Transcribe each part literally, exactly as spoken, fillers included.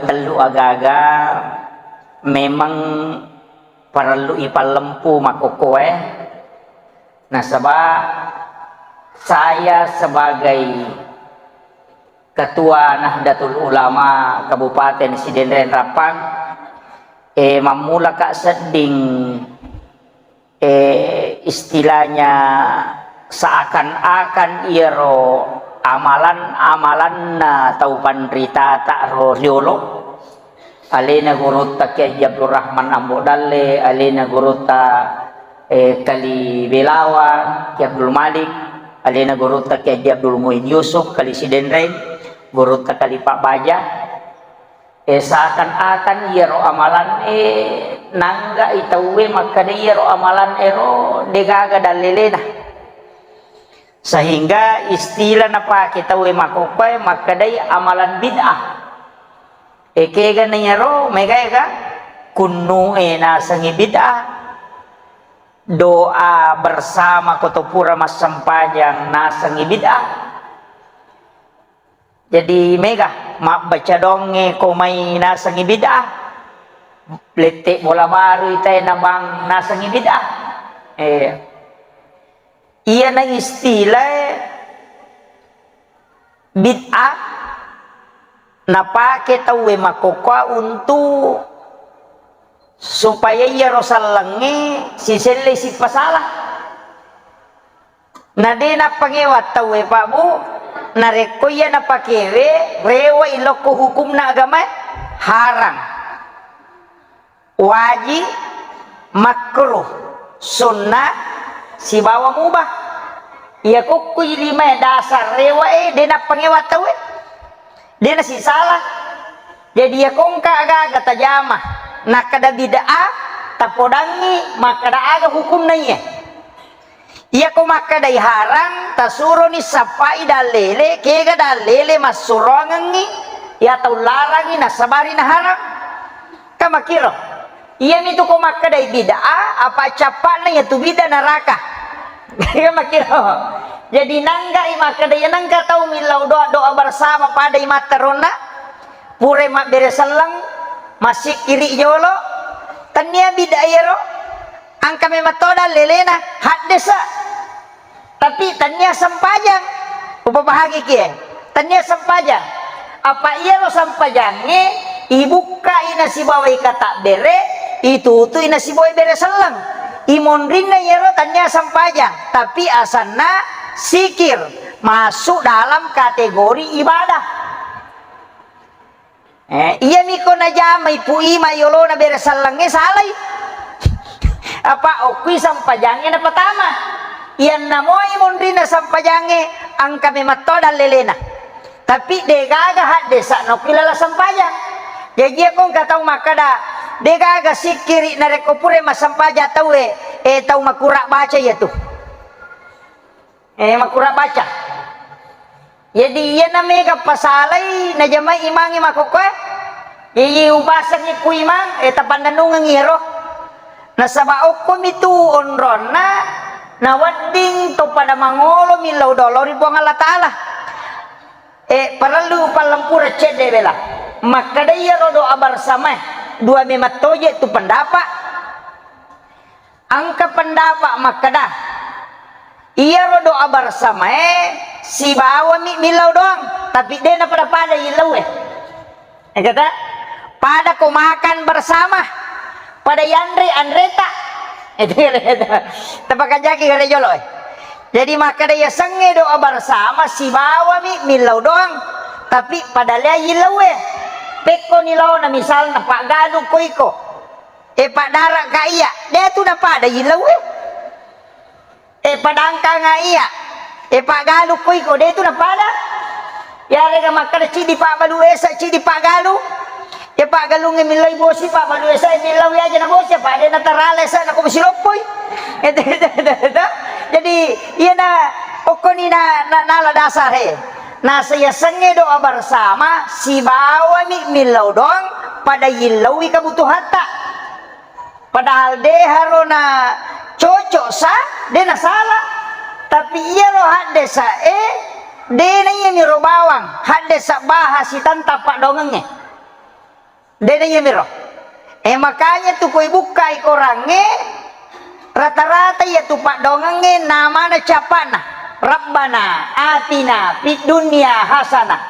tellu agaga memang parellu ipallempu makkokkoe, nasaba saya sebagai Ketua Nahdlatul Ulama Kabupaten Sidenreng Rappang, eh, mammulaka sedding, eh, istilahnya seakan-akan iyaro amalan-amalanna tau panritata ro riolo, alena gurutta Kiai Haji Abdul Rahman Ambo Dalle, alena gurutta, eh, Kali Belawa, Kiai Abdul Malik, alena gurutta Kiai Haji Abdul Muin Yusuf, Kali Sidenreng, gurutta Kali Pak Baja. Eh, seakan-akan iyaro amalan, eh, nanggai tauwe makkeda iyaro amalan ero degaga dallelena. Sehingga istilah napake tauwe makkokkoe makkedai amalan bid'ah. Ekega na iyaro, megaega kunnu'e nasengngi bid'ah, doa bersama ko to pura massempajang nasengngi bid'ah. Jadi mega mabbaca doangnge ko mai nasengngi bid'ah, lette bola baru itae nabang nasengngi bid'ah. Eh, iyana istilah bid'ah napake tauwe makkokkoe untuk supaya iyaro sellengnge siselle sipasala. Na de nappangewa tauwe, Pak, Bu, narekko iya napakewe, rewe ilokko hukumna agamae, haram, wajib, makruh, sunnah, sibawa mubah. Iya kukkui limae dasar rewe e, de nappangewa tauwe. De nasisala. Jadi iya kongka aga-aga tajama, nakkeda bid'ah, tapodangngi makkeda aga hukumna iya. Iyako makkedai harang, tasuroni sappai dallele, kega dallele massuroangengngi, iya tau larangi nasabari naharang. Kan makkiro. Iyamitu ko makkedai bid'ah, apa cappa'na iyatu bid'ah naraka. Kan makkiro. Jadi nanggai makkeda iya nengka tau millau doa, doa bersama padai matteronna, purai mabbere selleng, massikkiri jolo, tennia bid'ah iyaro. Engka memang to dallelena, haddesa. Tapi tennia sempajang. Upapahangiki e. Tennia sempajang. Apa iyaro sempajangnge ibukkai nasibawai katabbere, itutui nasibawai bere selleng. Imonrinna iyaro tennia sempajang, tapi asanna sikir, masuk dalam kategori ibadah. Eh, iyami ko najamai Pu Ima yolona bere sellengnge salai. Apa okkui sempajangnge napatama. Iyanna moi monrinna sempajangnge, engka memang to dallelena. Tapi degaga haddesa nokki lala sempajang. Jaji iya ko engka tau makkeda, degaga sikkiri narekko pura massempajang tauwe, eh, tau makura baca iyatu. Eh, makura baca. Jadi, iyana mega pasalai najamai imangnge makkokkoe. Jadi, upasengngi ku imang, eh, tapannennungengngi iyaro. Nasaba okkomitu onronna, nawedding to pada mangolo millau doang lao ri Puang Allah Ta'ala. Eh, parellu pallempureng cedde bela. Makkeda iyaro doa bersamae, dua memang toje tu pendapat. Engka pendapat makkeda, iyaro doa bersamae sibawami millau doang, tapi de napada-pada yillaue. Engkata, pada ko makan bersama, pada yanre anreta. Tapakajaki gare jolo e. Jadi makkeda yasengnge doa bersama sibawami millau doang, tapi pada lea yillaue. Pekko ni laona misalna paggalu ko iko. E paddaraka iya, de tu napada yillaue. E padangkanga iya, e paggalu ko iko, de tu napada. Yarega makkeda cidi pabbalu esa, cidi paggalu. Ya paggalungnge millai bosi, pabbalu esa millau aja na bosi, apa de natarala esa na ko bosi loppoi. Jadi iyana okkoni na, na, nala dasare. Nasa yasengnge doa bersama, sibawami millau doang, pada yillaui kebutuhatta. Padahal de haro na cocok sa, de nasala. Tapi iyaro haddesa e, de na iyamiro bawang, haddesa baha sitanta padongengnge. Dena iyamiro. Eh, makanya tu koi bukkai korangnge, rata-rata iya tu paddoangengnge namana cappa'na. Rabbana atina fid dunya hasanah.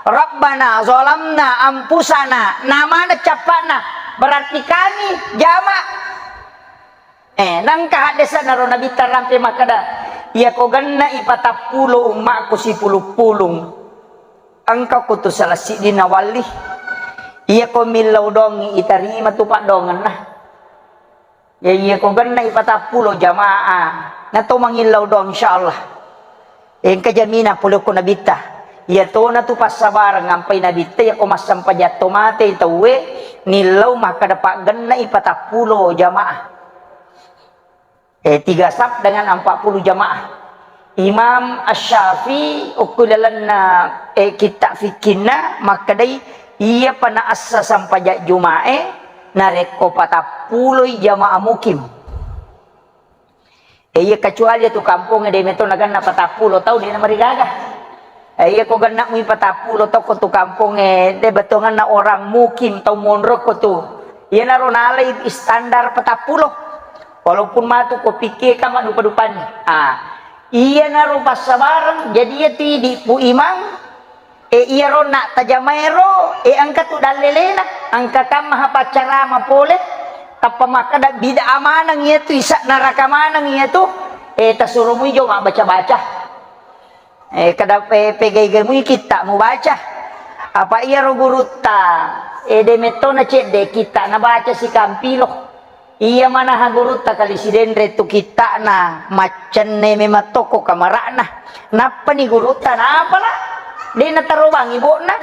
Rabbana zalamna anfusana. Namana cappa'na. Berarti kami jama. Eh, nangka haddesa'na ro Nabitta rampe makkeda, "Iyako genna'i patappulo ummakku sipulung-pulung, engka ko tu salah siddinna walli. Iyako millau dongi itarima tu paddoangenna. Ya, iyako genna'i patappulo jamaah, na to mangillau doang, insyaallah." Engka jaminang pole ko Nabitta. Iya tona tu passabareng ampai Nabitta, iyako massempajang to mate tauwe, nillau makkeda paggenna'i patappulo jamaah. Eh, tiga saf dengan empat puluh jamaah. Imam Asy-Syafi'i okko lalenna, eh, kitta fikkinna makkedai, iya pa naassa sempajang Juma'e narekko patappuloi jamaah mukim. Eh, iya, kecuali tu kampongnge de metto naganna patappulo tau, de namarigaga. Eh, iya, ko genna mui patappulo tau ko tu kampongnge, de bettuanganna orang mukim, tau monro ko tu. Iyanaro nalai standar patappulo. Walaupun matu ko pikkeka madupa-dupanni. Ah, iyanaro passabareng, jadi iya tu idi pu imang, E, iyaro na tajamaero, e, engka tu dallelena, engka kammaha paccarama pole, tappa makkeda bid'ah maneng iyatu, isa neraka maneng iyatu, e, tasuro mui jo mabbaca-baca. E, kada, e, pegai-gai mui kitta mubaca. Apa iyaro gurutta, e, de mettona cedde kitta nabaca sikampilo. Iya manaha gurutta kali Sidenre tu kitta'na, maccenne memang tokko kamara'na. Nappani gurutta napala, de natarobangi bo'na.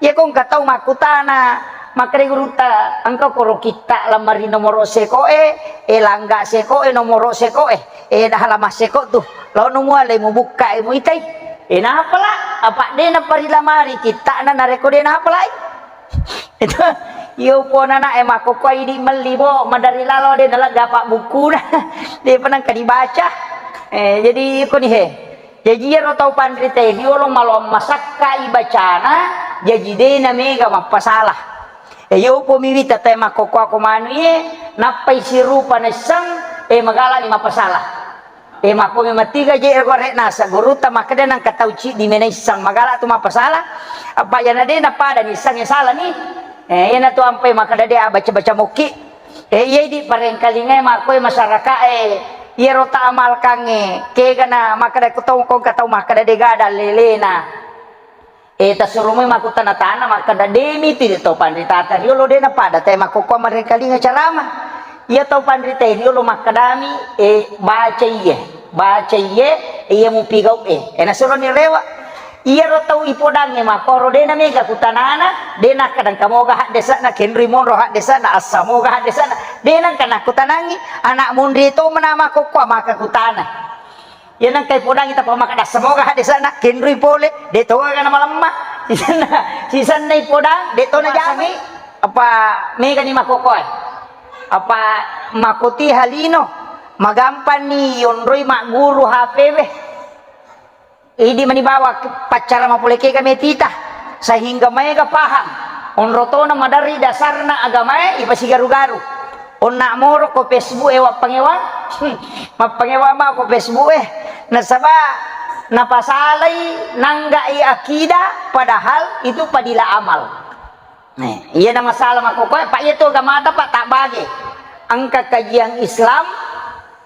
Iya ko engka tau makkutana, makkeda gurutta, engka koro kitta lamari nomoro sekoe, e langga sekoe, nomoro sekoe, e halaman seko tu. Laono muale mubukka e muitai. E napala, apa de naparilamari kitta'na narekko de napalai. Itu, iyo pona na, e, makkokkoe idi melli, bo, madari lalo de nalegga apa bukkuna. De pa nengka dibaca. E, jadi iko ni he. Jaji iyaro tau panrita e riolo maloang masakkai bacana, jaji de namega mappasala. E, iyo upomi wita tae makkokkoako manu ye, nappai sirupa naisseng, e, magalani mappasala. E, makko memang tiga je ero gore nasa gurutta makkeda nengka tau ciddi mena isseng magala tu mappasala. Apa yana de napada ni isseng e sala ni. E, iyana tu ampai makkeda de abaca-baca mokki. E, iya idi parengkalingai makko e masyarakat e, iyaro ta amalkangnge kegana makkeda ko tau, ko engka tau makkeda de gada lelena. E, tasuro moi makkutana-tana makkeda, de mitu de tau panritata riolo de napada tae makkokkoe marengkalinga carama. Iya tau panrita e riolo makkedami, e, baca iye, baca iye, iya mupigau e. E, nasuroni rewa. Iyaro tau ipodangnge makkoro de namega kutanana, de nakkeda engka moga haddesana, kenrui monro haddesana, assa moga haddesana. De nengka nakkutanangi, anak monri to mena makkokkoe maka kutana. Iya nengka ipodangi tappa makkeda semoga haddesana kenrui pole, de to ga namalemma. Sisenna, sisenna ipodang, de to najamai. Apa mega ni makkokkoe. Apa makkoti halino, magampanni yonroi magguru H P we. Idi mani bawa paccara mapole kega metita, sehingga maega paham. Onro tona maderri dasarna agamae ipasigaru-garu. Onna moro ko Facebook e wappangewang, mappangewang ma ko Facebook e. Nasaba napasalai nanggai akidah, padahal itu padila amal. Nah, iya na masalah makkokkoe, Pak, iya tu agamata, Pak, tabbage. Engka kajian Islam,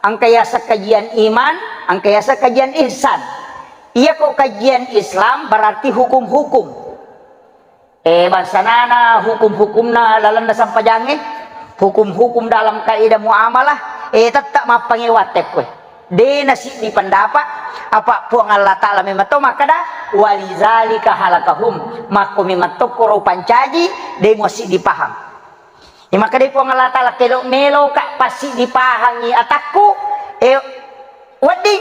engka yaseng kajian iman, engka yaseng kajian ihsan. Iya ko kajian Islam berarti hukum-hukum. Eh, bangsanana hukum-hukumna lalenna sampajangnge, hukum-hukum dalam kaidah muamalah, eh, tetap mappangewa tekkoe. De nasiddi pendapat, apa Puang Allah Ta'ala memang to makkeda, "Walizalika halakahum." Makko memang tokkoro pancaji, de mo siddi paham. Iya makkeda Puang Allah Ta'ala, "Kelo melo ka passiddi pahangi atakku, eh, wedding."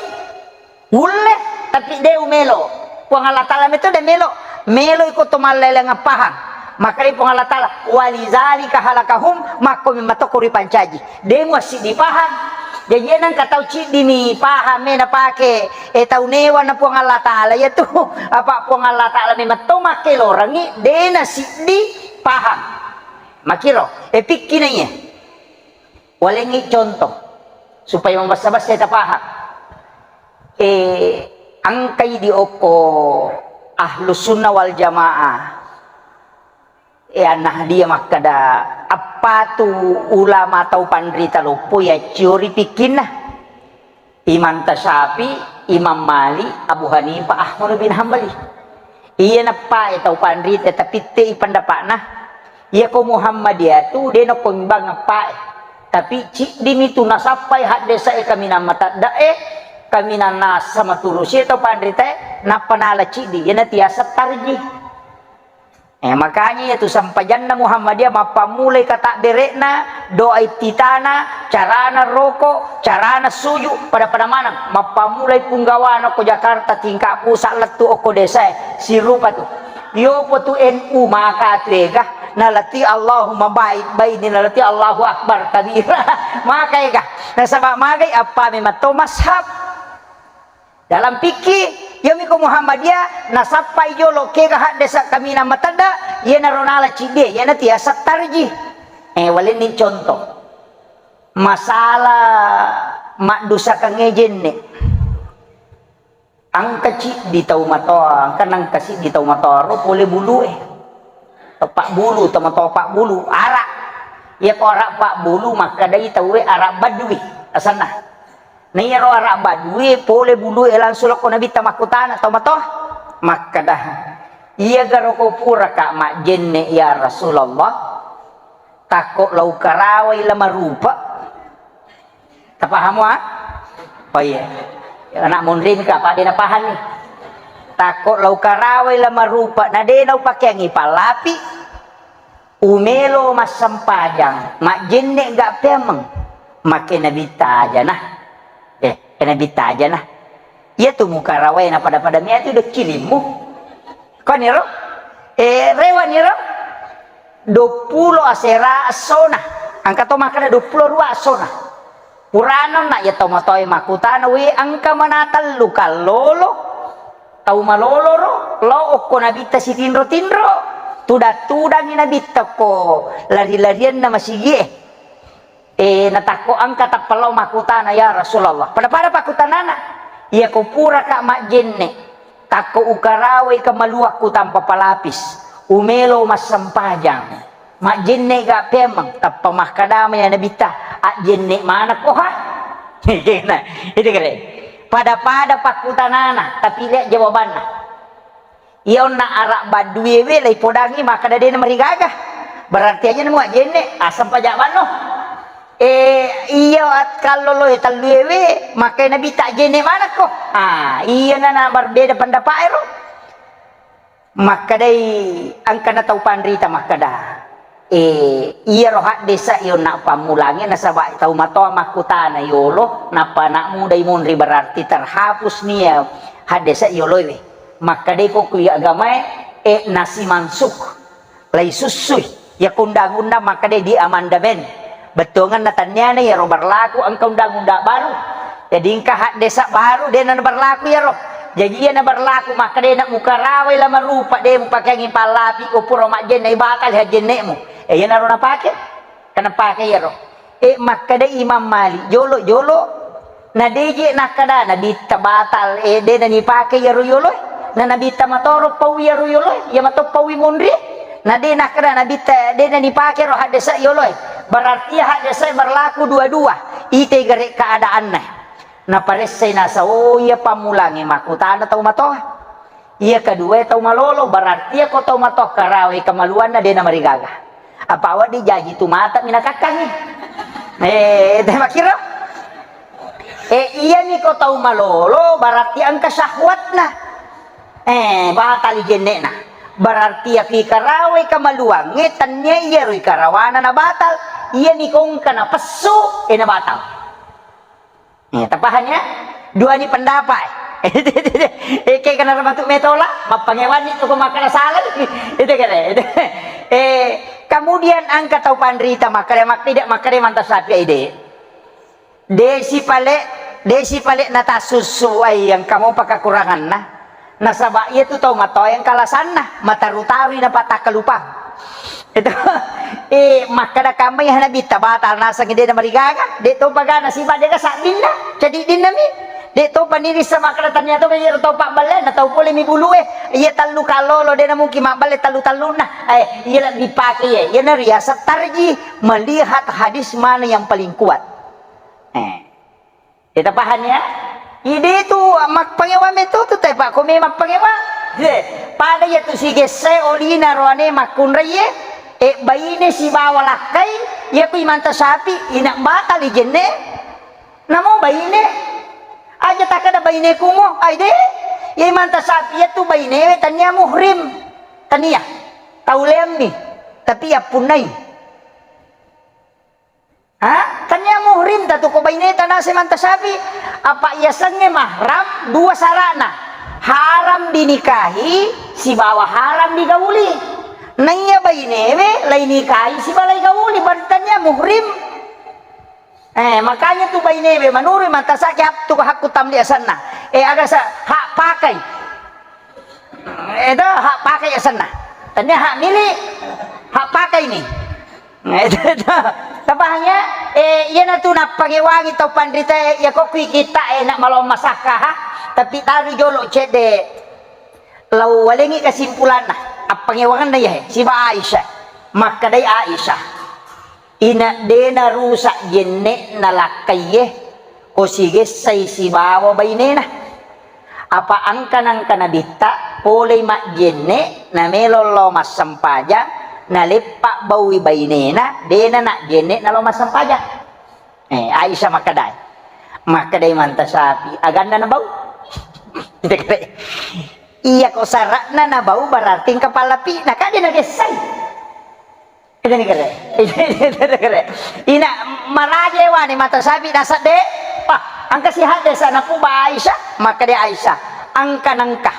Ulle, tapi de umelo. Puang Allah Ta'ala meto de melo. Melo iko to malleleng pahang. Makkedai Puang Allah Ta'ala, "Walizalika halakahum," makko memang tokko ripancaji. De muassiddi pahang. Jaji nengka tau ciddi mi pahang me napake, e, tau newa na Puang Allah Ta'ala. Iya tu, apa Puang Allah Ta'ala memang to makkelorangi, de nasiddi pahang. Makiro, e, pikki na iya. Walengngi contoh, supaya mabassa-bassa tapahang. E, engkai di okko Ahlus Sunnah wal Jamaah. E, An-Nahdiyah makkeda, appatu ulama tau panrita loppo yacciori pikkinna. Imam Tasyafi, Imam Malik, Abu Hanifah, Ahmad bin Hambali. Iya nappae tau panrita, tapi te i pendapatna. Iya ko Muhammadiyah tu de nako imbang nappae. Tapi ciddimi tu nasappai haddesa e kaminang matadda e, kaminang nasa maturusi tau panrita e, nappa nala ciddi, iyana tiasa tarji. Eh, makanya iya tu sampajanna Muhammadiyah mappammulai katabbere'na, doa iftitana, carana roko, carana suju, pada-pada maneng. Mappammulai punggawana ko Jakarta tingkat pusat lettu okko desa e, sirupa tu. Yopo tu N U maka tu ega, nalati Allahumma baik baini, nalati Allahu Akbar kabira. Maka ega. Nasaba magai appa memang to mashab. Dalam fikih, iyami ko Muhammadiyah, nasappai jolo kega haddesa kaminang matedda, iyanaro nala ciddi, iyana tiasa tarji. Eh, walenni contoh. Masalah maddusakangnge jenne. Engka ciddi tau matoa, engka nengka siddi tau matoa ro pole bulu e. Pabbulu, tau matoa pabbulu, arak. Iya ko arak pabbulu, makkedai tauwe arak badui, asenna. Na iyaro arak badue pole bulue langsung lokko Nabitta makkutana tau matoa. Makkeda, "Iyagaro ko puraka majjenne ya Rasulullah? Takko lau karawai la marupa." Tapahamo, ah? Oh iya. Anak munrimika, apa de napahanni? Takko lau karawai la marupa, na de naupakeangi pallapi. Umelo massempajang, majjenne ga peameng, make Nabitta aja nah. Eh, ke Nabitta aja nah. Iya tu muka rawae na pada-pada mea tu dokkilimmu. Koniro? Eh, rewaniro? Dua puluh asera essona. Angka to makkeda dua puluh dua essona. Purana na iya tau matoae makkutana, "We, engka mana tellu kallolo?" Tau maloloro, lao okko Nabitta sitinro-tinro, tudang-tudangi Nabitta ko lari-larianna masigie. E, natakko engka tappa lao makkutana, "Ya Rasulullah." Pada-pada pakkutanana, "Iya ko puraka majjenne, takko ukarawai kamaluakku tanpa palapis, umelo massempajang." Majjenne ga peameng, tappa makkadama ya Nabitta, "Ajjenne manekko ha?" Nah, itu kere. Pada-pada pakkutanana, tapi lihat jawabanna. Iya onna arak badduewe lai podangi makkada dena marigaga. Berarti aja nemu ajjenne, asam pajabanno. Eh, iya at-, kallolo e talluewe, makkai Nabitta ajjenne manekko. Ah, iya nana berbeda pendapat ero. Makkedai engkana tau panrita makkeda, "Eh, iyaro haddesa iyonna pammulangnge nasaba tau matoa makkutana yolo, nappa anak muda imunri, berarti terhapus nia haddesa yoloe." Makkedai ko kui agamae, "Eh, nasi mansuk, lai sussui." Iya ko undang-undang makkeda di amandemen. Bettuangenna tanniana iyaro berlaku engka undang-undang baru. Jadi engka haddesa baru dena berlaku iyaro. Jadi iya na berlaku makkeda na mukarawai la marupa de mupakeangi pallapi ko pura majjenne batal hajjennemu. Eh, iyanaro napake. Kana pake iyaro. Eh, makkeda Imam Malik, jolo-jolo. Na deje nakkeda Nabitta batal, eh, de nanipake iyaro yoloe. Na Nabitta matoro paui iyaro yoloe, iya mato paui monri. Na de nakkeda Nabitta de nanipake ro haddesa yoloe. Berarti iya haddesa berlaku dua-dua. Ite gare keadaanna. Naparessai nasa, oh, iya pammulangnge makkutana tau matoa. Iya kedua tau malolo, berarti iya ko tau matoa karawai kamaluanna de namarigaga. Apa wedding jaji tu mata minakakkangi. Eh, teh makkiro. Eh, iyani ko tau malolo, berarti engka syahwatna. Eh, batal jennekna. Berarti iya ki karawai kamaluangnge, tannia iya rui karawana na batal. Iyani ko engka na pessu, eh, na batal. Eh, tapahang ya? Dua ni pendapat. Eh, kayak kena matu metola, mappangewan ni tu makkada salah. Itu kira. Eh, kemudian engka tau panrita makkada, makkada, makkada manta sapi ide. Desi pale, desi pale nata susu ai yang kamu pakakurangan nah. Nasaba iya tu tau matoa yang kalasanna, mataru-taru na patakkalupang. Itu, eh, makkeda kamma iya Nabitta batal nasengngi de' namarigaga, de' topa gana siba de' ga sabbinna, cadiddinna mi. De' topa nirissa makkeda tania topa iyaro tau pabballe, na tau pole mi bulu e, iya tallu kallolo de' namungkin mabballe tallu-tallunna. Eh, iya lebbi pake iya, iyana riaseng tarjih, melihat hadis mana yang paling kuat. Eh. Kita paham ya? Ide tu mappangewa meto tu te, Pak, ko memang pangewa. He, pada iya tu sigesse olina roane makkunraie, e, baine sibawa lakkai, iya ku imanta sapi, ina batal ijenne. Namo baine, aja takkeda baine kumo, ai de. Iya imanta sapi iya tu bainewe tania muhrim. Tania. Tau leammi. Tapi iya punnai. Ha? Tania muhrim tatu ko baineta nase manta sapi. Apa iyasengnge mahram, dua sarana. Haram dinikahi, sibawa haram digauli. Naiya bainewe, lai nikahi, sibawa lai gauli, berarti tania muhrim. Eh, makanya tu bainewe, menurut manta sapi, hak tu hakku tamli asenna. Eh, aga sa, hak pakai. Edo hak pakai asenna. Tania hak milik, hak pakai ni. Edo, edo. Tapahang ya? Eh, iyana tu nappangewangi tau panrita, iya ko kui kita, eh, nak malong masakka, ha? Tapi taru jolo cedde. Lau walengi kesimpulanna. Appangewanganna iya, he. Siba Aisyah. Makkedai Aisyah. Ina de narusak jenne'na lakkaiye, ko sigessai sibawa bainena. Apa angka-nangka Nabitta, polei majjenne, namelo lao massempajang, naleppa baui bainena, de na najjenne nalao massempajang. Eh, Aisyah makkedai. Makkedai manta sapi, aganna nabau. Iya ko sara'na nabau berarti engka pallapi, na kade nagessai. Ita ni kere. Ita ni kere. Ina maraje wani mata sapi dasa de. Wah, angka sihat desa napu ba Aisyah, maka de Aisyah. Angka nangka.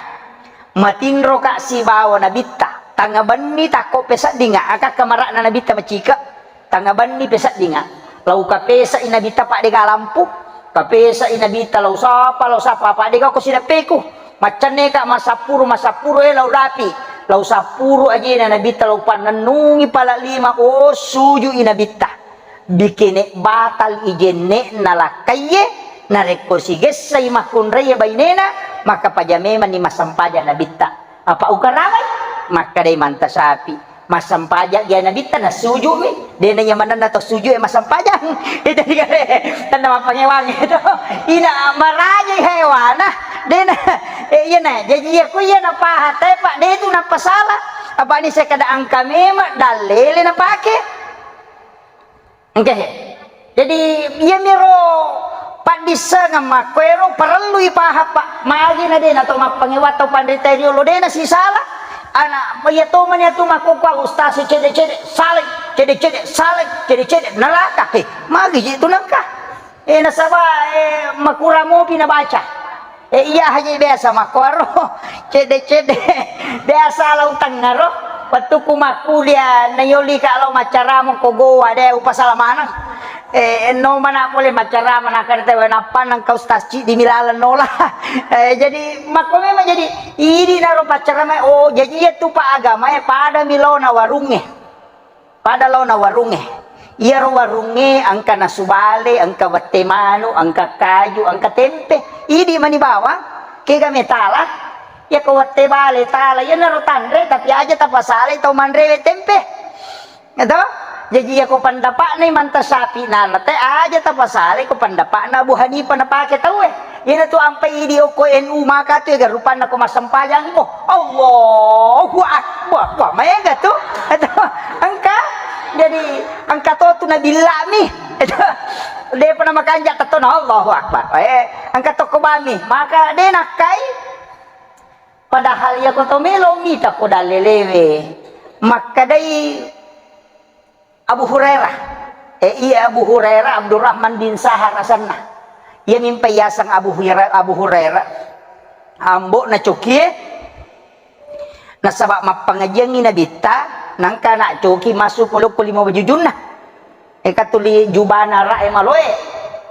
Matinro ka sibawa nabitta. Tanga benni takko peseddinga, aka kamara'na nabitta macika. Tanga benni peseddinga. Lau kapesai nabitta pak de ga lampu. Kapesai nabitta lau sapa, lau sapa, pak de ga ko sideppeku. Maccenneka masappuru, masappuru, eh, lau dapi, lau sappuru ajena Nabitta lau pannennungi pala lima, oh, sujui Nabitta. Bikene batal ijenne'na lakkaiye, narekko sigessai makkunraie bainena, maka paja memanni massempajang Nabitta. Apa ukarawai? Makkedai manta sapi. Massempajang gia Nabitta, nasujumi. Dena iya manenna to sujue massempajang. Itu dikare. Tenna mappangewang itu. Ina marajai hewana. Dena, eh, iya na. Jaji iya ku iya napaha tepa, de tu napasala. Apa ni sekada angka memang dalele napake. Engke he. Jadi, iyamiro paddissengeng makkuero parellui pahang, Pak. Magi na de nato mappangewa tau panrita riolo, de nasisala. Ana, iya tomani atu makkukua ustaz cede-cede, salai, cede-cede, salai, cede-cede, neraka. He, magi je tu nengka. Eh, nasaba, eh, makura mopi nabaca. Eh, iya haji biasa makkuaro. Cede-cede. Biasa lau tengngaro. Wettukku makkulia, nayoli ka lau maccarama ko goa, de upasala maneng. Eh, no mana pole maccarama, nakada tewe nappa nengka ustaz cidi milaleng nola. Eh, jadi makko memang jadi idi naro paccarama, oh, jadi iya tu pa agama e pada milona warunge. Pada laona warungnge. Iyaro warungnge engka nasu bale, engka wette manu, engka kaju, engka tempe. Idi mani bawang, kega metala. Iyako wette bale tala, iyanaro tanre, tapi aja tapasalai tau manrewe tempe. Eto? Jaji iyako pendapatna Imam Tasyafi'i nala te aja tapasalai ko pendapatna Abu Hanifah napake tauwe. Iyanatu ampai idi okko N U maka tu ega rupanna ko massempajang ko. Allahu Akbar. Wah, maega tu. Itu engka. Jadi engka to tu nabillami. Itu depa namakanja tetona Allahu Akbar. Eh, engka to ko bami. Maka de nakkai. Padahal iyako to melo mita ko dalelewe. Makkedai Abu Hurairah. Eh, iya Abu Hurairah, Abdurrahman bin Sahar asenna. Iya mimpa yaseng Abu Hurairah, Abu Hurairah. Ambo na cokie. Nasaba mappangajiangi Nabitta, nangka na coki massu polokko lima wajujunna. Eka tuli jubana ra e maloe.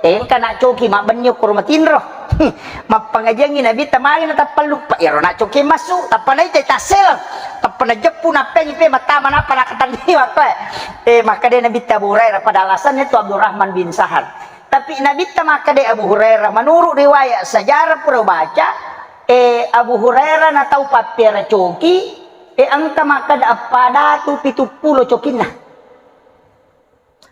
Engka na coki mabbenni okkoro matinro. Mappangajiangi Nabitta magi na tappa luppa. Iyaro na coki massu, tappa naita tasseleng. Tappa Pernah jeppu nappengi pe mattama nappa nakatanni wakko e. Eh, makkeda Nabitta Abu Hurairah, pada alasannya tu Abdurrahman bin Sahar. Tapi Nabitta makkeda Abu Hurairah, menurut riwayat sejarah pura baca, eh, Abu Hurairah na tau pappiara coki, eh, engka makkeda eppa datu pitu pulo cokinna.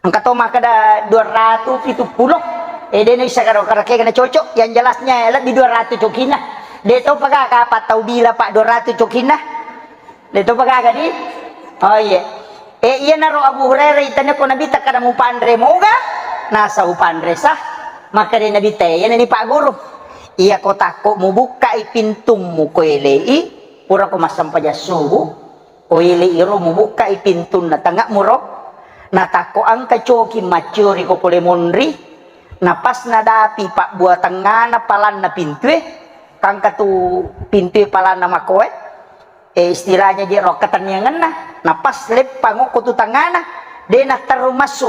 Engka to makkeda dua ratu pitu pulo. Eh, de' naisseng karo-, karo kega na cocok. Yang jelasnya lebih dua ratu cokinna. De' to pagaga apa tau bila, Pak, dua ratu cokinna. De' to pagaga di. Oh, iya. Eh, iyanaro Abu Hurairah itanya ko Nabitta kada mupanre moga, nasa upanre sah. Makkeda Nabitta, eh, iyana ni Pak Guru. Iya ko takko mubukkai pintummu ko elei, pura ko massempajang subuh, ko elei iro mubukkai pintunna tengak muro, natakko engka coki macciori ko pole monri, na pas nadapi pabbua tengngana palanna pintue, kangka tu pintue palanna makoe, eh, istilahnya je ro katenniangenna, na pas leppang okko tu tengngana, de' natterru massu.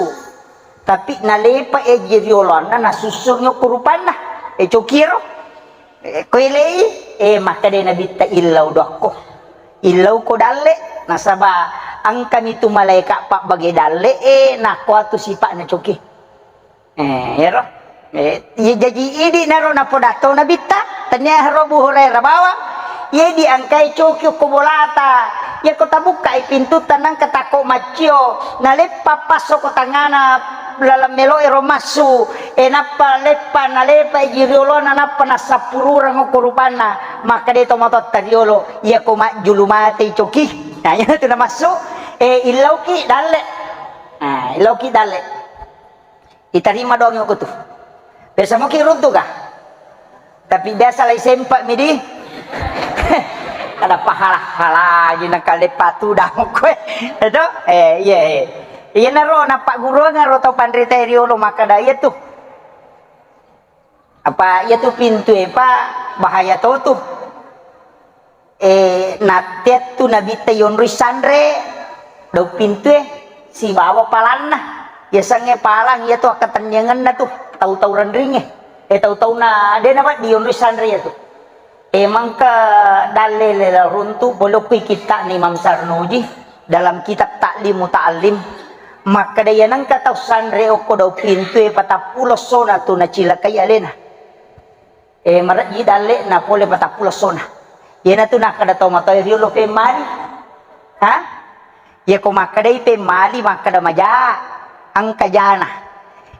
Tapi nalepa eji rioloanna, nasussungi okko rupanna, eh, cokiero. Eh, ko elei, eh, makkeda Nabitta illau dokko. Illau ko dalle, nasaba engkami tu malaika pabbage dalle, eh, nakuatu sipa'na coki. Eh, ero. Eh, iya jaji idi naro napodatto Nabitta, tania haro Abu Hurairah bawang. Iya diangkai coki ko bolata. Iya ko tabukkai pintu tanang ketako maccio. Naleppa passo ko tangana lalang melo ero massu. Eh, nappa leppa, nalepa ji riolona, nappa nassappururang ko rupanna. Makkeda to matotta riolo, iya ko majjulu mate coki. Nah, iya tu namassu. Eh, illauki dalle. Nah, illauki dalle. Itarima doang ko tu. Biasa muki runtu kah? Tapi biasa lai sempa mi di. Kada pahala-hala ji nangka leppa tudang koe. Eto? Eh, iya, eh. Iya naro nappa guruang ro tau panrita riolo makkeda iya tu. Apa iya tu pintu e pa bahaya to tu. Eh, natteattu Nabitta yonroi sanre daung pintue sibawa palanna. Yasengnge palang iyatu akkatenniangenna tu, tau-tau renringnge. Eh, tau-tauna de nawedding yonroi sanre iyatu. Eh, mangka dalle lela runtu, pole okki kitta'na Imam Sarnuji dalam kitab Ta'lim Muta'allim. Makkeda iya nengka tau sanre okko daung pintue patappulo essona tu nacilakai alena. Eh, marejji dalle'na pole patappulo essona. Iyanatu nakkeda tau matoa riolo pemmali. Ha? Iyako makkedai pemmali, makkeda maja, engka jana.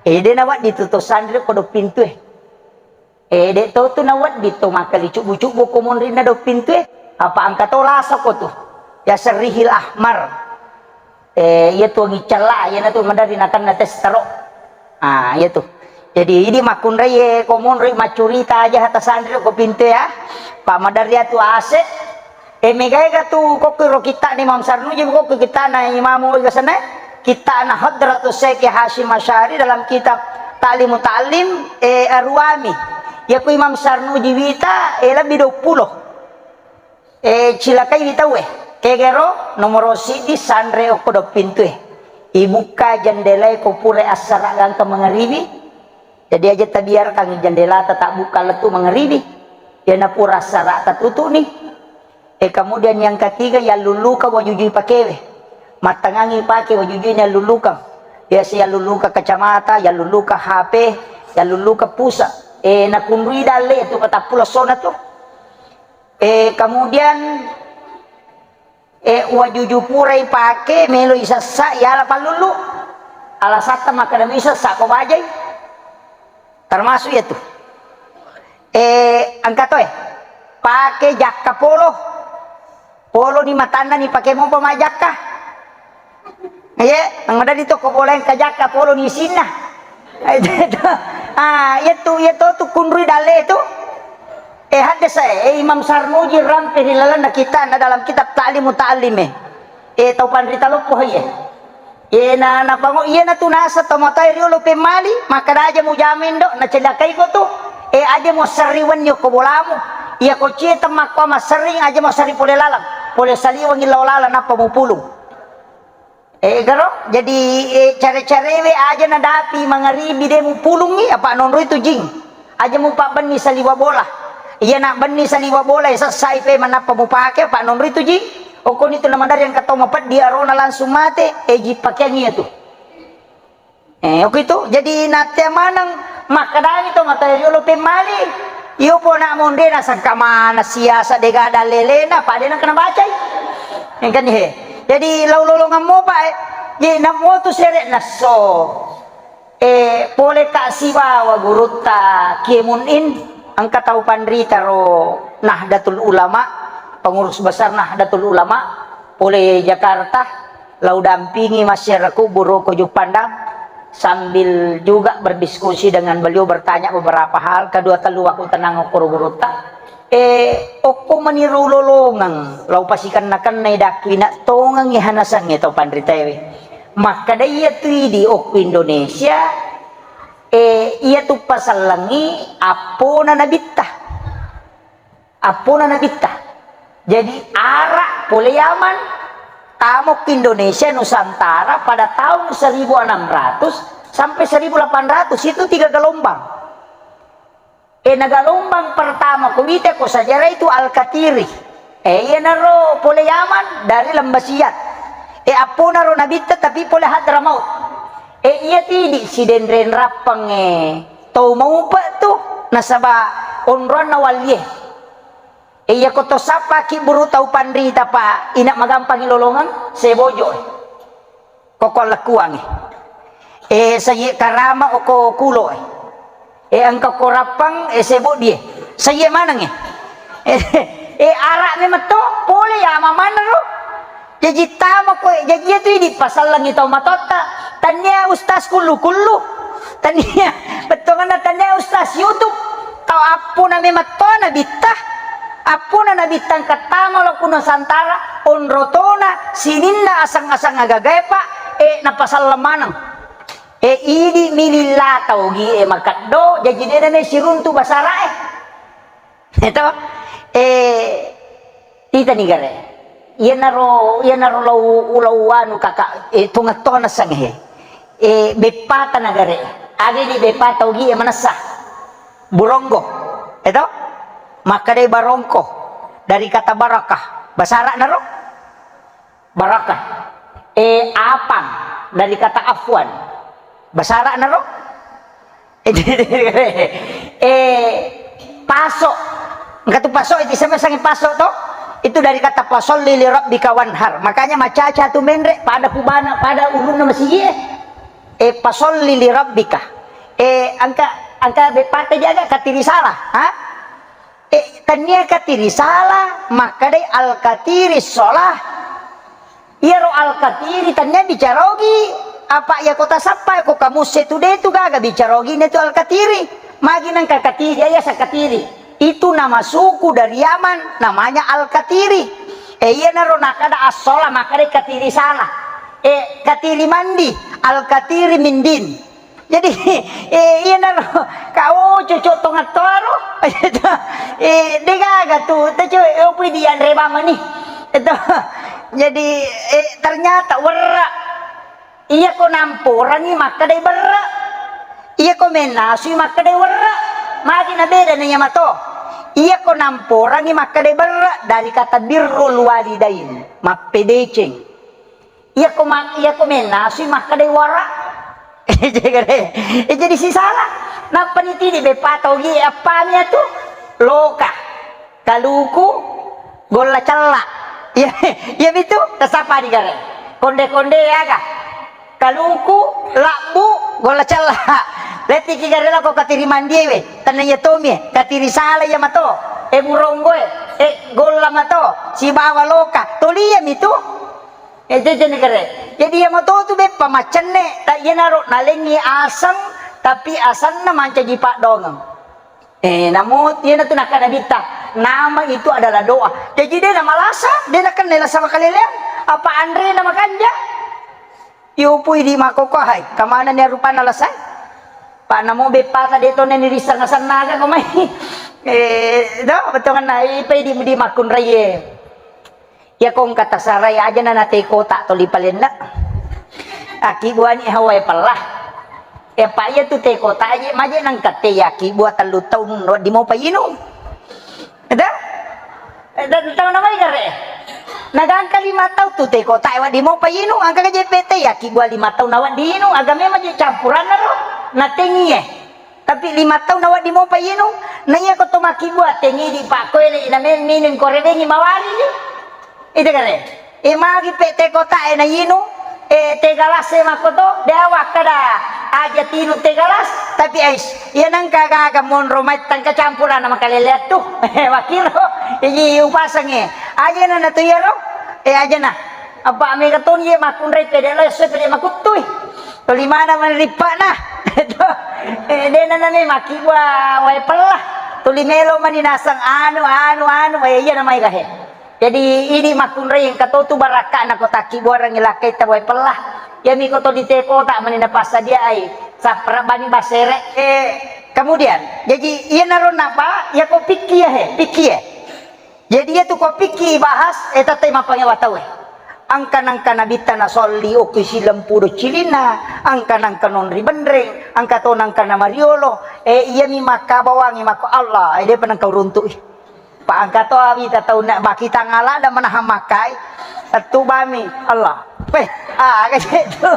Eh, de nawedding tu to sanre ko do pintue. Eh, de to tu nawedding to makkali cubbu-cubbu ko monrinna do pintue. Apa engka to lasa ko tu. Ya serrihil ahmar. Eh, iya tu angi cella, iyanatu maderri nakenna tes taro. Ah, iya tu. Jadi, idi makkunrai, eh, ko monroi maccurita aja hata sanri ko pinte ya. Pa maderri atu ase. Eh, megaega tu kokko ro kitta'na Imam Sarnuji, kokko kitta'na Imam Ghazali, kitta'na Hadratus Syekh Hasyim Asy'ari dalam kitab Ta'limu Ta'lim, eh, Arwami. Ya ku Imam Sarnuji wita, eh, lebih dua puluh. Eh, cilakaiwi tauwe. Kegero, nomoro siddi, sanre okko do pintue. Ibukka jendelae ko pura assara gangka mangaribi. Jadi aja tabiarkan jendelata tabbuka lettu mangaribi. Yana pura assara tatutuni. Eh, kemudian yang ketiga, yalluluka wajujui pakewe. Mattangangi pake wajujui yalluluka. Biasa yalluluka kacamata, yalluluka H P, yalluluka pusa. Eh, nakunrui dalle tu patappulo essona tu. Eh, kemudian, eh, wajuju purai pake, melo isessa, yala pallulu. Alasatta makkeda mi isessa ko bajai. Termasuk iya tu. Eh, engka toe. Pake jakka polo. Polo ni matanna ni pake mopa majakka. Iye, nang madadi to ko bola engka jakka polo ni isinna. Ah, iya tu, iya to tu kunrui dalle tu. Eh, haddasa, eh, Imam Sarnuji rampe ri lalenna kitabna dalam kitab Ta'lim Muta'allim, eh. Eh, tau panrita loppo, iye. Iye na, napango, iye na tu nasa tau matai riolo pemmali, makkeda aja mujama indo, nacelakai ko tu. Eh, aja mo serri wenni ko bolamu. Iya ko cie temmakko maserring, aja mo serri pole lalang. Pole saliwengi lao lalang, nappa mupulung. Eh, garo, jadi, eh, care-carewe aja nadapi mangaribi de mupulungi, apa nonroi tu jing. Aja mupabbenni saliwa bola. Iya na benni saliwa bola, eh, sessai pe manappa mupake, apa nonroi tu jing. Okkoni tu namaderri engka tau mapeddi arona langsung mate, eh, ji pakeang iya tu. Eh, oke tu. Jadi nattea maneng makkedani to mata riolo pemmali. Iyo pona monde nasangka mana siasa dega ada lelena, pada nang kena bacai. Engkani he. Jadi lau lolongang mopa, eh. Jadi namo tu sere nasso. Eh, pole ka sibawa gurutta Kiai Mun'in, engka tau panrita ro Nahdlatul Ulama, pengurus besar Nahdlatul Ulama, pole Jakarta, lau dampingi masyarakat Buru ko Juppandang, sambil juga berdiskusi dengan beliau, bertanya beberapa hal, kedua telu aku tenang okoro gurutta. Eh, okko mani ro lolongeng, lau pasikenna-kennai dakku ina tongengi hanasangnge tau panritaewe. Makkeda iya tu idi okko Indonesia, eh, iya tu pasellengi appona nabitta. Appona nabitta. Jadi ara pole Yaman, tamo ke Indonesia Nusantara pada tahun seribu enam ratus sampai seribu delapan ratus itu tiga gelombang. E, na galombang pertama ko wita ko sejarah itu Al-Katiri. E, iyanaro pole Yaman dari Lembah Siat. E, apponaro nabitta tapi pole Hadramaut. E, iya tidi sidenreng rappeng e tau maupe tu nasaba onroanna wallie. E, iya ko to sappa ki buru tau panrita pa ina magampangi lolongeng sebojo. Koko lekuangi. E, saye karama oko kulo e. E, engka ko rappang, e, sebo die. Saye maneng e. E, e, ara memetto, pole ya mamana ro. Jaji tama ko, jaji itu idi pasallangi tau matotta. Tania ustaz kullu-kullu. Tania, bettonganna tania ustaz YouTube. Tau appona memetto nabitta. Appona nabitta engka tama lo ku Nusantara, onrotona, sininna asang-asang agagae, Pak, e, napasalleng maneng. E, idi mililla tau gi e makeddo, jaji dena me siruntu basara e. Eto? E, titani gare. Iyanaro, iyanaro lau, lau anu kaka, e, tunga-tunga sangehe. E, beppata nagare. Ade di beppata ugi e manessa. Buronggo. Eto? Makkadai barongko. Dari kata barakah. Basara naro? Barakah. E, apang. Dari kata afwan. Basara naro? E, paso. Engka tu paso, itu sama sangi paso to. Itu dari kata fasolli li rabbika wanhar. Makanya macaca tu menre pada pubana, pada ulunna masigi e. E, fasolli li rabbika. E, engka, engka beppata jaga katiri salah. Ha? E, tania katiri salah, makkadai al-katiri sholah. Iyaro al-katiri tania bicarogi, apa iya kota sappa ko kamusse tu de tu gaga bicarogi ne tu al-katiri. Magi nangka katiri, iya sakatiri. Itu nama suku dari Yaman, namanya al-katiri. E, iyanaro nakada as-sholah, makkadai katiri salah. E, katiri mandi, al-katiri mindin. Jadi, e, iyanaro, kau cocok tongattoaro. E, degaga tu, teco, e, opui dianre bamani. Itu. Jadi, e, ternyata werra. Iya ko namporangi makkadai berra. Iya ko mennasui makkadai werra. Magi na beda na iya mato. Iya ko namporangi makkadai berra dari kata birrul walidain, mappedeceng. Iya ko ma-, iya ko mennasui makkadai wara. E, jadi sisala. Nappa nitidi beppa tau gi appami atu. Loka. Kaluku, golla cella. Iya, iya bitu, tasapa di gare. Konde-konde aga. Kaluku, labbu, golla cella. Letiki gare lako katiri mandiewe. Tanna iya tomie, katiri sala iya mato. E, buronggoe, e, golla mato, sibawa loka. Tolia mitu. E, jejeni gare. Jadi iya mato tu beppa maccenne, ta iyanaro nalengi aseng, tapi asenna mancaji paddongeng. Eh, namo, iyanatu nakkeda Nabitta, nama itu adalah doa. Jaji, de namalasa, de nakenna lasa makaleleang, apa anrena makanja? Iyopui di makkokkoe, hai, kamanani rupanna lasae? Pa namo beppata de tonna ni risenna-senna aga ko mai. Eh, do, bettuanna, ipai di, di makkunraie. Iyako engka tasarai aja na, na teh kotak toli palenna. Akkibuani hawae pella. Eppa iya tu teh kotak aja, maje nangka teh yakkibua tellu taung, wedding mopa inung. Ada? Dan tahu namanya gare? Nagangka lima taung tu te kota e wedding mopa inung, angka je pete ya kibua lima taung na wedding inung, aga memang je campuranna ro, na tengie. Tapi lima taung na wedding mopa inung, na iya ko to makkibua tengi di pakkoe le na men minung ko redengi mawari ni. Ite kare. E magi pete kota e na inung, e te galas e makkoto, de awakkada aja tinu te galas, tapi ais, iya nangka gaga monro mai tangka campuranna makalele tu. Wakiro, iji upasange. Aja na na tu iya ro, e aja na. Apa mega toni ye makkunrai pede lo, esso pede makuttui. Tuli mana mani rippana. Eh, dena nani makkibua wae pella. Tuli melo mani nasang anu, anu, anu, wae iya namai gahe. Jadi ini makkunrai engka to tu barakkana ko takkibuarangi lakkaita wae pella. Iya mi ko to di te kota mani napassadiai. Sappara bani basere. Eh, kemudian, jadi iya naro napa, iya ko pikki ya he, pikki ya. Jadi iya tu ko pikki bahas, eh, tette mappangewa tau, eh. Angka nangka nabitta nasolli okko silempu do cilinna, angka nangka nonri benreng, angka to nangka namariolo, eh, iya mi makka bawangi makko Allah, eh, depa nangka uruntu, eh. Pa angka to awita tau na bakita ngala da manahang makkai, tettu bami Allah. Weh, ah, kaje tu.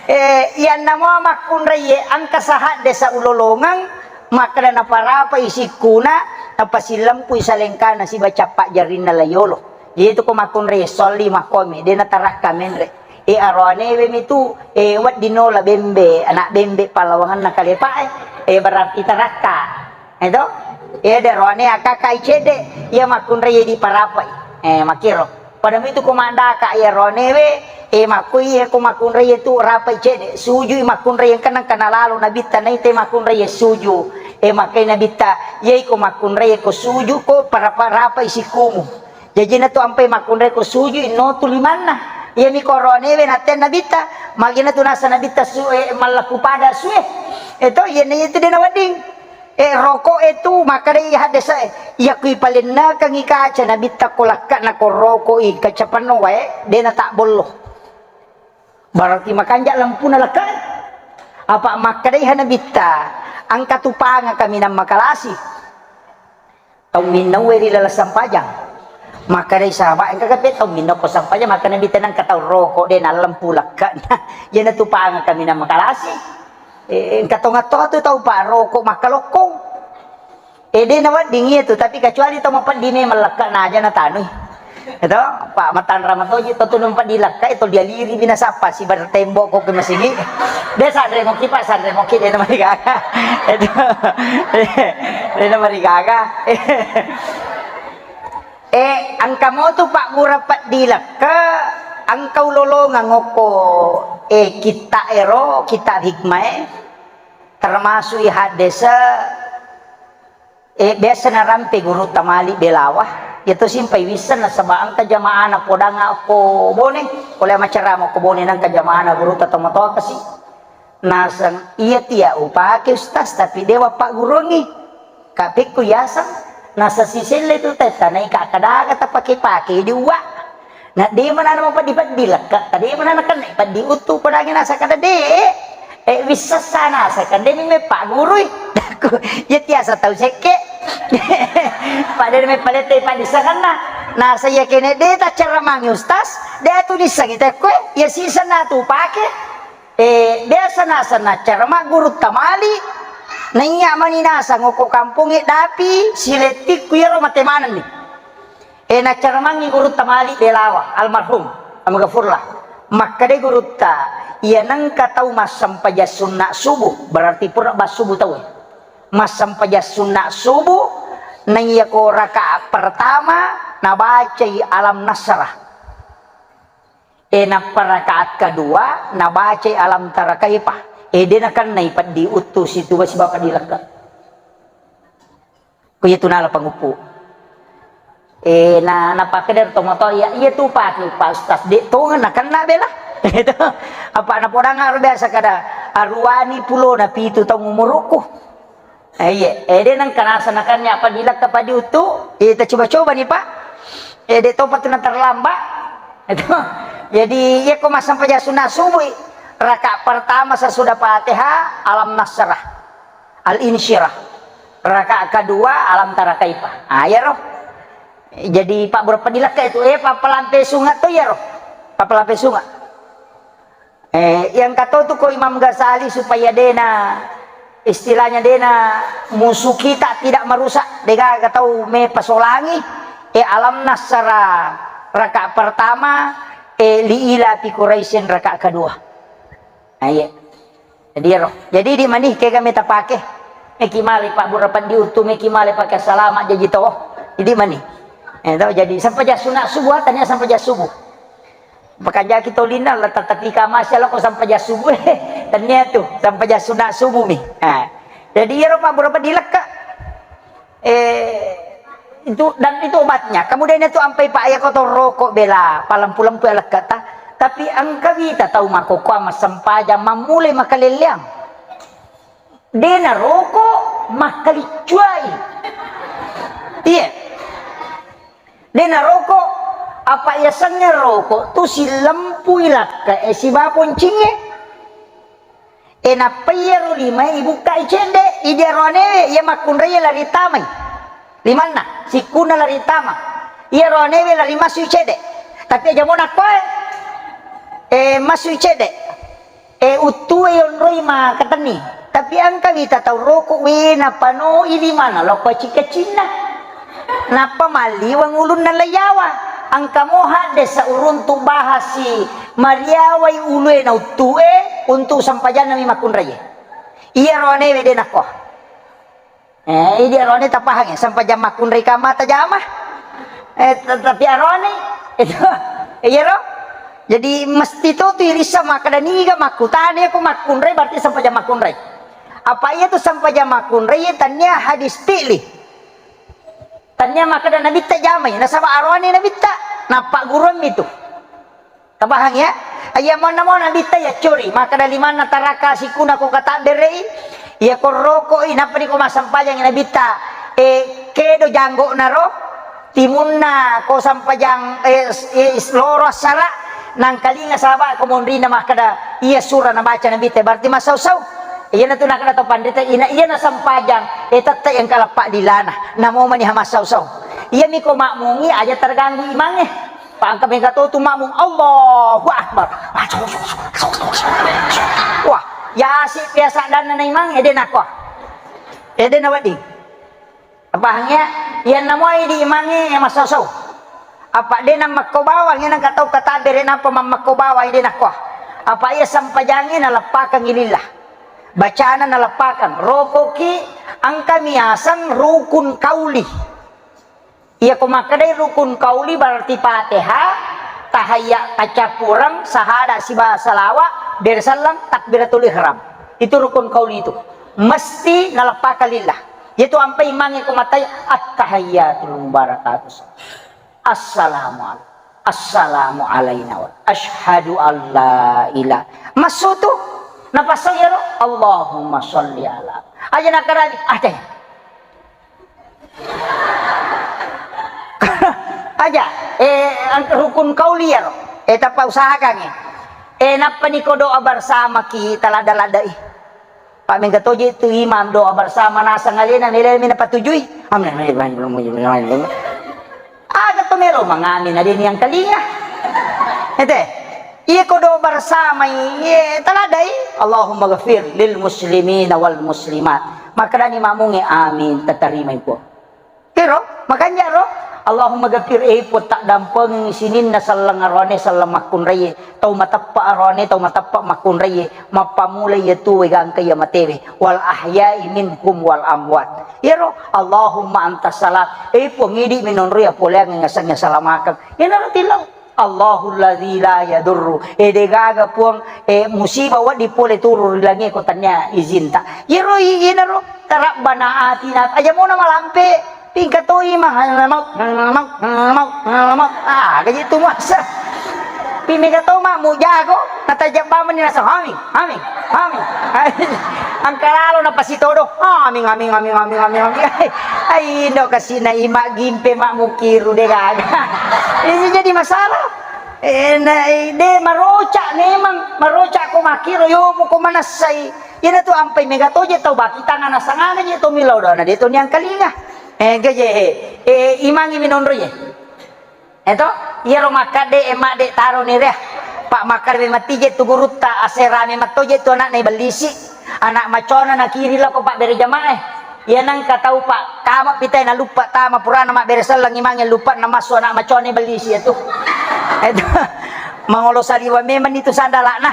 Eh, iya namo makkunrai, eh, angka sahadde sa ulolongang, Makkeda naparapai sikkuna, napasilempui salengkana siba cappa jarinna layolo. Jadi tu ko makkunrai solli makkomi, de natarakka menre. E aroanewe mi tu, e wedding nola bembe, anak bembe pallawanganna kalepa e. E berarti tarakka. Eto? E de roane akakai cede, iya makkunrai diparapai. E makiro. Pada mitu ko maddaka iya roanewe, e, makkoi iya ko makkunrai tu rapai cede, sujui makkunrai engka nangka nalalo nabitta naita makkunrai suju. E, makkai nabitta, iya ko makkunrai ko suju ko para-, rapai sikumu. Jajina tu ampai makkunrai ko suju inno tu limanna. Iya mi ko roanewe natte nabitta, magina tu nasa nabitta su, e, mallaku pada sue. E to, iya na itu de nawedding. Eh, roko e tu, makkedai haddese'e, iya kui palennekengngi kaca nabitta ko lakka'na ko roko i kaca penno wae, de natabbollo. Berarti makanja lampuna lakka'e. Apa makkedai ha nabitta, engka tu panga kaminang makalasi. Tau minnaue ri laleng sampajang. Makkedai sahabat, engka kape tau minna ko sampajang, makkeda nabitta nengka tau roko, de nalempu lakka'na. Iyana tu panga kaminang makalasi. Eh, engka tonga-tonga tu tau pa roko makkalokkong. Eh, de nawedding iya tu, tapi kecuali tau mapeddi memang lekka'na aja natanui. Eto, pa matanra matoji to tu mapeddi lekka, to dialiri bina sappa sibar tembok ko ke masigi. De sanre moki, pa sanre moki de namarigaga. Eto. De namarigaga. Eh, engka motu paggura peddi lekka, engka ulolongeng okko, eh, kitta ero, kitta hikmae, termasuk i haddese, eh, biasa narampe gurutta mali belawa, iya to simpai wisseng nasaba engka jamaana podang okko Bone, pole macerama okko Bone nengka jamaana gurutta tomatoa kasi. Naseng, "Iya tia upake, Ustaz, tapi dewa pagguruangngi." Kapekku yaseng, nasa siselle tu tetta naika kadaga tapake-pake di uwa. Na de manana mapeddi-peddi lekka, ta de manana kenna peddi uttu padangi nasa kada de. Eh, wissessa nasa kan de mi mepaggurui. Iya tiasa tau sekke. Pada mepalette padissengenna. Nasa iya kene de tacaramangi Ustaz, de atu dissengi tekkoe, iya sisenna tu pake. Eh, biasa naseng naccarama gurutta mali, naiya mani naseng okko kampongnge dapi silettikku iyaro mate manenni. Eh, naccaramangngi gurutta mali belawa, almarhum, almaghfurlah. Makkedai gurutta, iya nengka tau massempajang sunna subuh, berarti pura bassubuh tau. Massempajang sunna subuh, naiya ko rakaat pertama, nabacai alam nasrah. E, nappa rakaat kedua, nabacai alam tara kaifa. E, de nakennai peddi uttu situwa sibawa peddi lekka. Ko iya tu nala panguppu. E, na, napakkeda tomatoa, iya, iya tu pake, Pak Ustaz, de tongeng nakenna bela. Itu. Apa napodang aro biasa kada, aruani pulona pitu taung umurukku. Eh, iya. Eh, de nengka nasa nakannya apa dilakka padi utu, eh, ta coba-coba nih, Pak. Eh, de topa tu na terlambat. Itu. Jadi, iya ko massempajang sunna subuh, rakaat pertama sesudah Fatihah, alam nasrah, al-insyirah. Rakaat kedua, alam tara kaifa. Ah, iya roh. Jadi, pabbura peddi lekka itu, eh, pappalampe sunga to iyaro. Pappalampe sunga. Eh, yang kata tu ko Imam Ghazali supaya dena, istilahnya dena musuh kita tidak merusak, dega tau me pasolangi, eh, alam nasara rakaat pertama, eh, li ila fi Quraisyin rakaat kedua. Nah, iya. Jadi, ero. Jadi, di mani kega meta pake. Meki male pabbura peddi uttu, meki male pake salama jaji to. Jadi mani. Eh, to, jadi sampajang sunat subuh, tania sampajang subuh. Pakajaki tolinna la tatapika masya lako sampajang subuh. Tania tu, sampajang sunat subuh mi. Nah. Jadi, ero pabbura peddi lekka. Eh, itu, dan itu obatnya. Kemudian itu ampai pa iya ko to roko bela, palempu-lempu ya lekkata. Tapi engka wita tau makkokkoe massempajang mammulai makalelleang. Dena roko makkaliccuai. Iya. Dena roko, apa yasengnge roko tu silempui lakka e siba poncingnge. E, nappa iyaro limae ibukkai cedde, idi aroanewe, iya makkunraie lari tamai. Limanna, sikkunna lari tama. Iya aroanewe lari masui cedde. Tapi aja mo nakkoe, e, masui cedde. E, uttue yonroi makatenni. Tapi engka wita tau roko, we, napanoi limanna, lokko cika-cinna. Nappa malliweng ulunna laiyawa. Engka mo haddesa uruntu bahasi mariawai ulue na uttue untuk sampajanna mi makkunraie. Iya roanewe de nakko. Eh, iya roane tapahang ya, sampajang makkunrai kamma tajama. Eh, te-, tapi arone itu, iya ro. Jadi mesti to tu irissa makkeda niga makkutane ko makkunrai berarti sampajang makkunrai. Apa iya tu sampajang makkunrai, iya tania hadis fi'li. Tania makkeda nabitta jamai, nasaba aroane nabitta, nappa guruammi tu. Tabahang ya? Iya monna mo nabitta ya curi, makkeda limanna taraka sikuna ko katabberei, iya ko rokoi, nappa di ko massampajang nabitta, eh, kedo janggokna ro, timunna ko sampajang, eh, s-, eh, s-, loro assara, nangkalinga sahabat ko monrina makkeda, iya sura nabaca nabitta, berarti massau-sau. Iyana tu nakkeda to panrita, ina iyana sampajang, eh, tette engka lappa dilana, namo mani ha massau-sau. Iya mi ko makmungi aja terganggu imangnge. Pangka mega to tu makmung, Allahu Akbar. Wah, yasi biasa danna na imang, ede nakko. Ede na wedding. Pahang ya? Iyanna moi di imangnge ya massau-sau. Apa de nammakko bawang, ya nangka tau katabere nappa mammakko bawang, ede nakko. Apa iya sampajangnge naleppakang ilillah. Bacana naleppakang. Rokoki engka miaseng rukun kauli. Iya ko makkedai rukun kauli berarti Fatihah, tahayya, kacappureng, sahada, siba salawa, bere selleng, takbiratul ihram. Itu rukun kauli itu. Mesti naleppakang lillah. Itu ampai imangnge ko matai, "At-tahiyyatul mubarakatuh. Assalamu alaikum. Assalamu alaina wa asyhadu an la ilaha." Massutu, napasau iyaro, "Allahumma sholli ala." Aja nakkadani, ah, teh. Aja, eh, ang-, rukun kauli iyaro. Eh, tappa usahakan, eh. Eh, nappani ko doa bersama ki talada-ladai. Pak mega toje tu imam doa bersama nasang alena mele mina patujui. Amin. Aga to melo mangamin adeni yang kalinga. Ete. Iya ko doa bersama, iye taladai. Allahumma ghafir lil muslimina wal muslimat. Makkedani makmungnge, "Amin, tatarima ipo." Ero, makanya ro, Allahumma ghafir, eh, Puang, taddampengi sininna selleng aroane, selleng makkunraie, tau mateppa aroane, tau mateppa makkunraie, mappamula iya tuwe gangka iya matewe, wal ahya'i minhum wal amwat. Iyaro, Allahumma antas salam, eh, Puang, idi minonro iya poleang ngasengnge salamakeng. Iyanaro tillau. Allahul ladzi la yadurru. E, degaga Puang, e, musibah wedding pole turun ri langie ko tania izinta. Iyaro i-, iyanaro tarabbana atina. Aja mona malampe. Tingka toi mah, mau, mau, mau, mau. Ah, gaji tu masa. Pi mega to mah mujago, natajak bamani nasa, "Amin, amin, amin." Angka lalo napasitodo, "Amin, amin, amin." Ai, indo kasina ima gimpe mak mukiru de gaga. Ini jadi masalah. Eh, na, eh, de maroca memang, maroca ko makiro yo ko manassai. Ina tu ampai mega toje tau baki tangana sangana je to milau dona de to niang kalinga. Eh, gaje, eh. Eh, imangi minonro ye. Eto, iyaro makkadde, eh, madde taro ni rea. Pak makkadde matije tu gurutta, asera me mattoje tu anakna ibellisi. Anak macona nakiri lako Pak bere jamaah. Iya nangka tau Pak, kama pitai na lupa tama purana mabbere selleng imangi lupa na masu anak macona ibellisi itu. Eto, mangolo saliwa memang itu sandalana.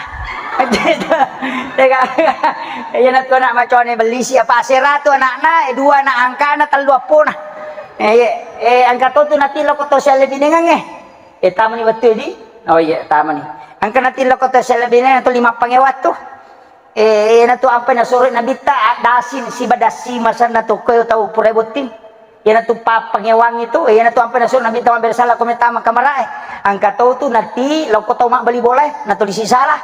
Iya na tu anak macona ibellisi apa asera tu anakna, eh, dua anak angkana, tellu appona. Eh, iya. Eh, engka to tu natillo ko to sialle binengang, eh. Eh, tamani wettu di? Oh iya, tamani. Engka natillo ko to sialle binengang to lima pangewa tu. Eh, iyana tu ampai nasuro Nabitta addasi siba dasi masanna to ko tau purai botting. Iyana tu pa-, pangewang itu, iyana tu ampai nasuro Nabitta mabbere sala ko metama kamarae. Engka to tu nati lo ko tau mabbali bolae, na to disisala.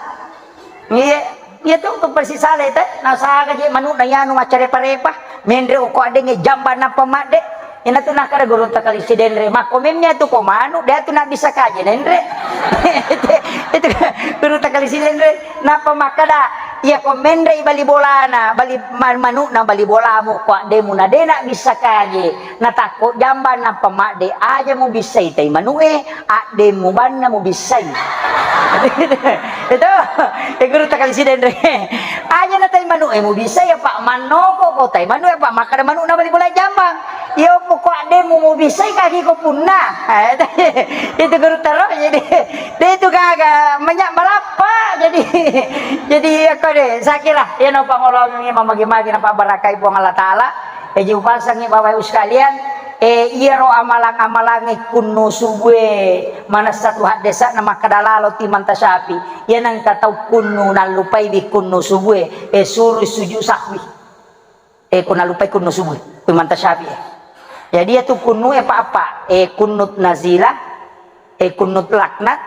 Iya, iya tu, tu persisale te, nasaga je manuk na yanu maccarepa-repa, menre uko adenge jamba nappa madde. Ina tu nakkada guru takali sidenre, makko memmi atu ko manuk, de atu na bisa kaje nenre. Itu guru takali sidenre, nappa makkada, iya ko menre i bali bolana, bali ma-, manuk na bali bolamu, ko addemu na de na bisa kaje, na takko jamba nappa madde, aja mu bisa itai manuk e, addemu banna mubissai. Itu, eh, guru takali sidenre. Aja na tai manu, eh, mubissai apa mannoko ko tai manu apa makkada manu na bali bola jambang. Iyo poko addemu mubissai kaki ko punna. Eh, itu guru taro jadi. Dia itu gaga banyak marappa jadi. Jadi aku deh, saya kira ya no pangolongi mamagi-magi nampak barakai Puang Allah Taala. Jaji upasangngi Bapak Ibu sekalian, eh, iyaro amalang-amalangnge kunnu subue manessa tu haddesa'na makkada lalo ti manta syafi. Iya nengka tau kunnu nallupaiwi kunnu subue, eh, surui sujud sahwi. Eh, ko nallupai kunnu subue, ko manta syafi, eh. Jadi iya tu kunnu e pa-, apa, eh, kunnut nazilah, eh, kunnut laknat,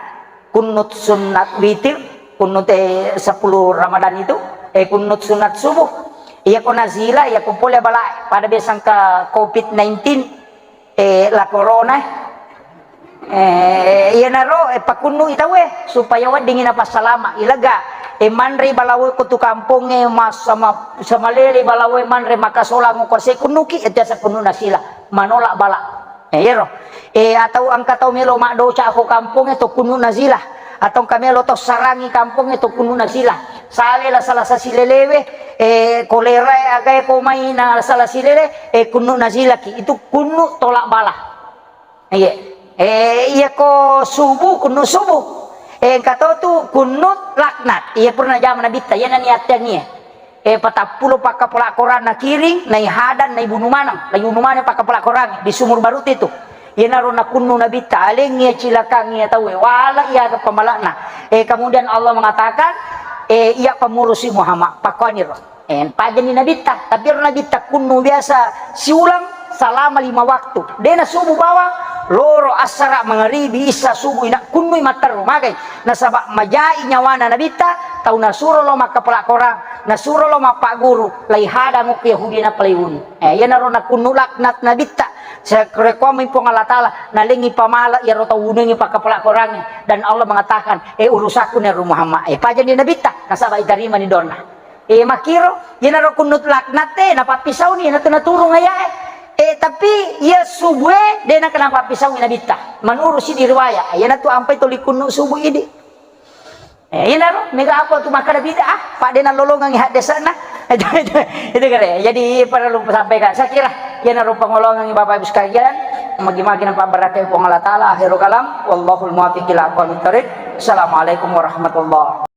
kunnut sunnat witir, kunnut, eh, sepuluh Ramadan itu, eh, kunnut sunat subuh. Iya ko nazila, iya ko pole bala pada biasa engka covid nineteen, eh, la corona, eh, iyanaro, eh, pakunnu i tauwe supaya weddingi napassalama, ilega, eh, manre balawe ko tu kampongnge, mas-, sama, samalele balawe manre makasolang ko se kunnuki, itu biasa kunnu nasila, manolak bala. Eh, iyaro. Eh, atau engka tau melo maddoca ko kampongnge to kunnu nazila. Atau engka melo tau sarangi kampongnge to kunnu nazila. Sawe la salasa silelewe, eh, kolera e agae ko mai na sala silele, eh, kunnu nazilaki. Itu kunnu tolak bala. Iya. Eh, iya ko subuh, kunnu subuh. Eh, engka to tu kunnu laknat. Iya purna jama nabitta, iya nani attengi. Eh, patappulo pakkapola Korang nakiring, naihadang, naibunu maneng. Naibunu maneng pakkapola Korang di sumur baru itu. Iyanaro nakunnu nabitta, alengngi cilakang iya tauwe, wala iya aga pamalakna. Eh, kemudian Allah mengatakan, eh, iya pamurusi Muhammad, pakkuaniro. Eh, pajani nabitta, tapi ero nabitta kunnu biasa siulang selama lima waktu. Dena subuh bawang, loro, assara, mangaribi, issa, subuh, ina kunnui matteru magai. Nasaba majai nyawana nabitta, tau nasuro lo makkapola Korang, nasuro lo mappagguru, laihadang okko Yahudi nappa laiwunu. Eh, iyanaro nakunnu laknat nabitta. Sarekkuammi Puang Allah Taala, nalengi pamala iyaro tau wunungi pakkapola Korangnge. Dan Allah mengatakan, eh, urusakku ni ero Muhammad. Eh, pajani nabitta, nasaba itarimani donna. Eh, makkiro, iyanaro kunnut laknat e, napappisauni, natu naturung ayae. Eh, tapi iya subue, de naka napappisauni nabitta. Menurut sidi riwayat, iyanatu ampai tuli kunnut subuh idi. Eh, iyanaro, mega apa tu makkada bid'ah, pak de nalolongangi haddesana. Itu, itu, itu kare. Jadi perlu sampaikan. Saya kira, iyanaro pangolongangi Bapak Ibu sekalian, magi-magi nampak barakai Puang Allah Taala, akhirul kalam, wallahul muwaffiq ila aqwamit thariq. Assalamualaikum warahmatullahi